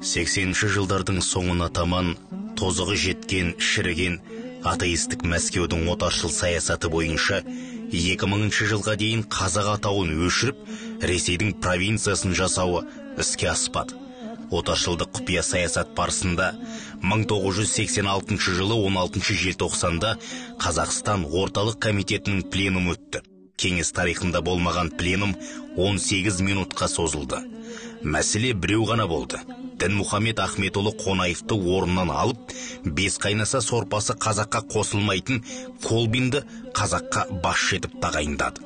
80-ші жылдардың соңына таман тозығы жеткен, шіріген атеистік Мәскеудің отаршыл саясаты бойынша 2000 жылға дейін қазақ атауын өшіріп, Ресейдің провинциясын жасауы іске аспады. Отаршылдық құпия саясат барысында 1986 жылы 16 желтоқсанда Қазақстан Орталық комитетінің пленумы өтті. Кеңес тарихында болмаған пленум 18 минутқа созылды. Мәселе біреу ғана болды. Дінмұхамед Ахметұлы Қонаевты орнынан алып, бес қайнаса сорпасы қазаққа қосылмайтын Колбинді қазаққа басшы етіп тағайындады.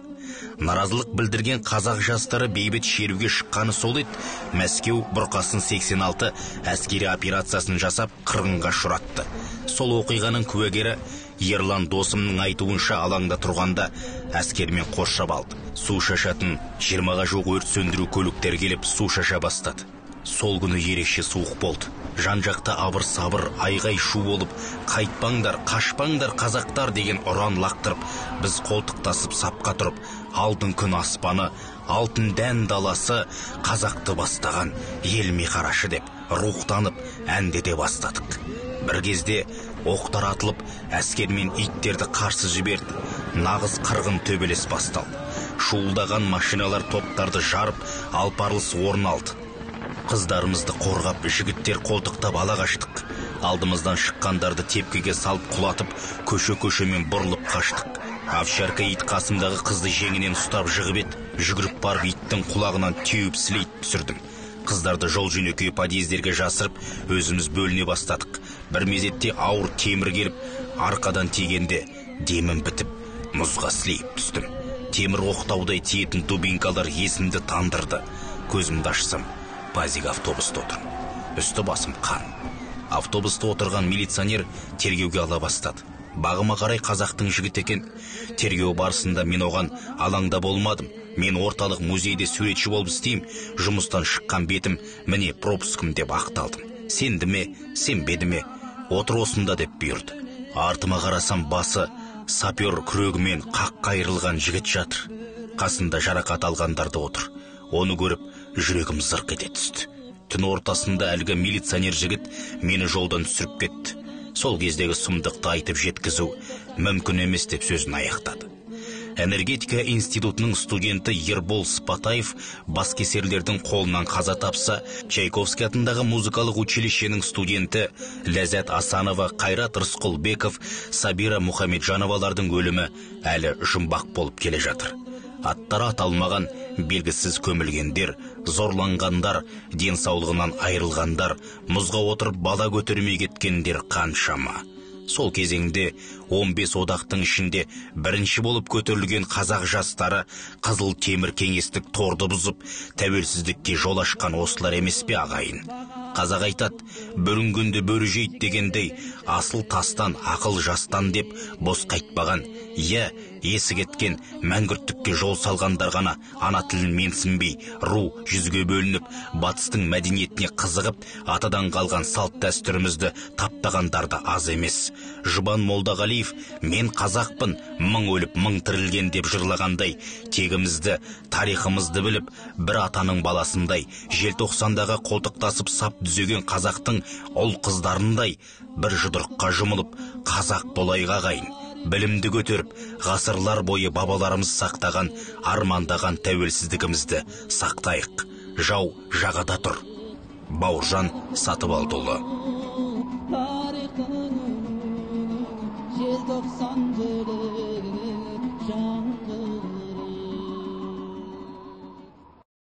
Наразылық білдірген қазақ жастары бейбіт шеруге шыққаны сол еді, Мәскеу бұрқасын 86 әскери операциясын жасап қырғынға ұшыратты. Сол оқиғаның куәгері Ерлан досымның айтуынша, алаңда тұрғанда әскермен қоршап алды. Су шашатын 20-ға жуық өрт сөндіру көліктері келіп су шаша бастады. Сол күні ерекше суық болды. Жан-жақта абыр-сабыр, айғай-шу болып, қайтпаңдар, қашпаңдар қазақтар деген ұран лақтырып, біз қолтықтасып сапқа тұрып, алтын күн аспаны, алтын дән даласы, қазақты бастаған ел меқарашы деп рухтанып әндете бастадық. Бір кезде оқтар атылып, әскер мен иттерді қарсы жіберді. Нағыз қырғын төбелес басталды. Шуылдаған машиналар топтарды жарып, алпарылыс орын алды. Қыздарымызды қорғап, жігіттер қолтықтап ала қаштық. Алдымыздан шыққандарды тепкіге салып құлатып, көше-көшемен бұрылып қаштық. Овчарка ит қасымдағы қызды жеңінен ұстап жығып еді, жүгіріп барып иттің құлағынан теуіп сілейт түсірдім. Қыздарды жол жөнекей подъездерге жасырып, өзіміз бөліне бастадық. Бір мезетте ауыр темір келіп, арқадан тигенде демім бітіп, мұзға сілейіп түстім. Темір оқтаудай тиетін дубинкалар есімді тандырды. Көзімді ашсам, пазик автобуста отырмын. Үсті басым қан. Автобуста отырған милиционер тергеуге ала бастады. Бағыма қарай қазақтың жігіті екен. Тергеу барысында мен оған алаңда болмадым. Мен орталық музейде суретші болып істеймін. Жұмыстан шыққан бетім, міне пропускім деп ақталдым. Сенді ме, сенбеді ме, отыр осында деп бұйырды. Артыма қарасам, басы сапер күрегімен қаққа айырылған жігіт жатыр. Қасында жарақат алғандар да отыр. Оны көріп, жүрегім зырқ ете түсті. Түн ортасында әлгі милиционер жігіт мені жолдан түсіріп кетті. Сол кездегі сұмдықты айтып жеткізу мүмкін емес деп сөзін аяқтады. Энергетика институтының студенті Ербол Спатаев баскесерлердің қолынан қаза тапса, Чайковский атындағы музыкалық училищенің студенті Ләззат Асанова, Қайрат Рысқұлбеков, Сабира Мұхамеджановалардың өлімі әлі жұмбақ болып келе жатыр. Аттары аталмаған белгісіз көмілгендер, зорланғандар, денсаулығынан айырылғандар, мұзға отырып бала көтермей кеткендер қаншама. Сол кезеңде 15 одақтың ішінде бірінші болып көтерілген қазақ жастары қызыл темір кеңестік торды бұзып, тәуелсіздікке жол ашқан осылар емес пе, ағайын? Қазақ айтады, бөрінгенді бөрі жейді дегендей, асыл тастан, ақыл жастан деп бос қайтпаған. Иә, есі кеткен, мәңгүрттікке жол салғандар ғана ана тілін менсінбей, ру жүзге бөлініп, батыстың мәдениетіне қызығып, атадан қалған салт дәстүрімізді таптағандар да аз емес. Жұбан Молдағалиев, мен қазақпын, мың өліп, мың тірілген деп жырлағандай, тегімізді, тарихымызды біліп, бір атаның баласындай, желтоқсандағы қолтықтасып сап түзеген қазақтың ұл қыздарындай, бір жұдырыққа жұмылып, қазақ болайық ағайын. Білімді көтеріп, ғасырлар бойы бабаларымыз сақтаған, армандаған тәуелсіздігімізді сақтайық. Жау жағада тұр. Бауыржан Сатыбалдыұлы. Желтоқсан желі.